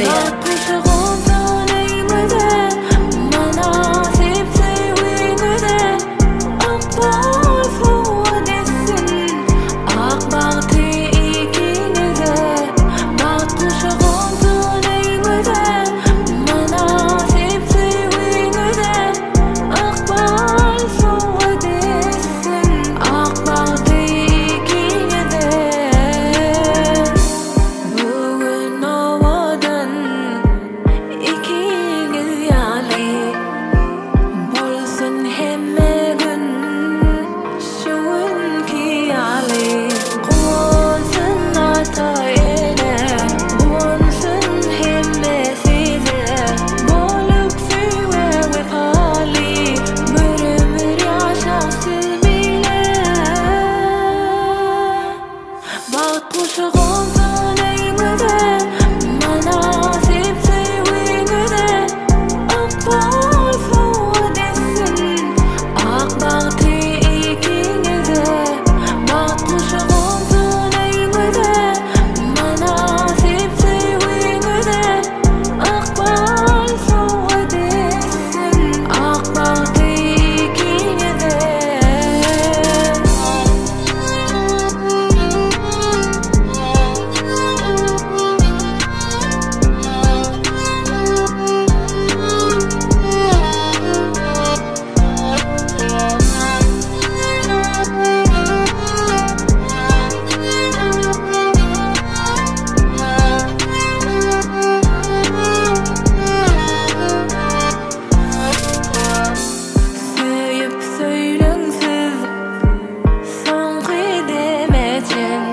hödürleýär. Ak bagty ikiňize Bagt guşy gonsun öýüňize Mynasyp söýgiňize Ykbal sowgat etsin Ak bagty ikiňize Bu gün owadan ikiňiz ýaly Bolsun hemme gün şu günki ýaly. Guwansyn ata-ene, guwansyn hemme size. Bolup söýgä wepaly, bir ömür ýaşaň siz bile. Bagt guşy gonsun öýüňize, Mynasyp söýgiňize, Ykbal sowgat etsin Ak bagty ikiňize. Bagt guşy gonsun öýüňize, Mynasyp söýgiňize, Ykbal sowgat etsin Ak bagty ikiňize. Söýüp söýleň siz soňky deme çen,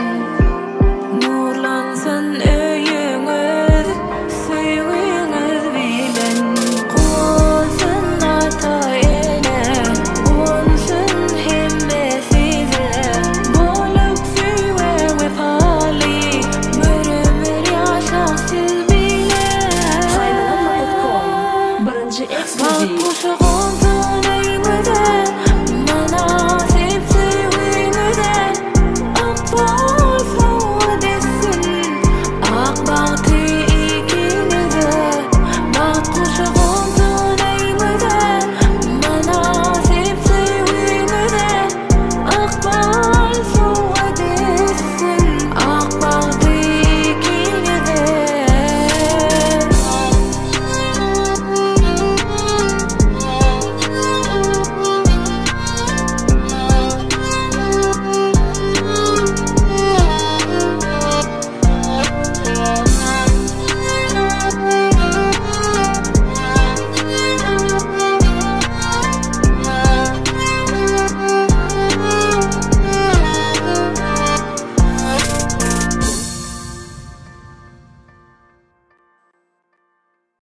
Nurlansyn öýüňiz söýgiňiz bilen. Guwansyn ata-ene, guwansyn hemme size, Bolup söýgä wepaly, bir ömür ýaşaň siz bile. Saýlanan.com Birinji Bagt eksklýuziw. guşy.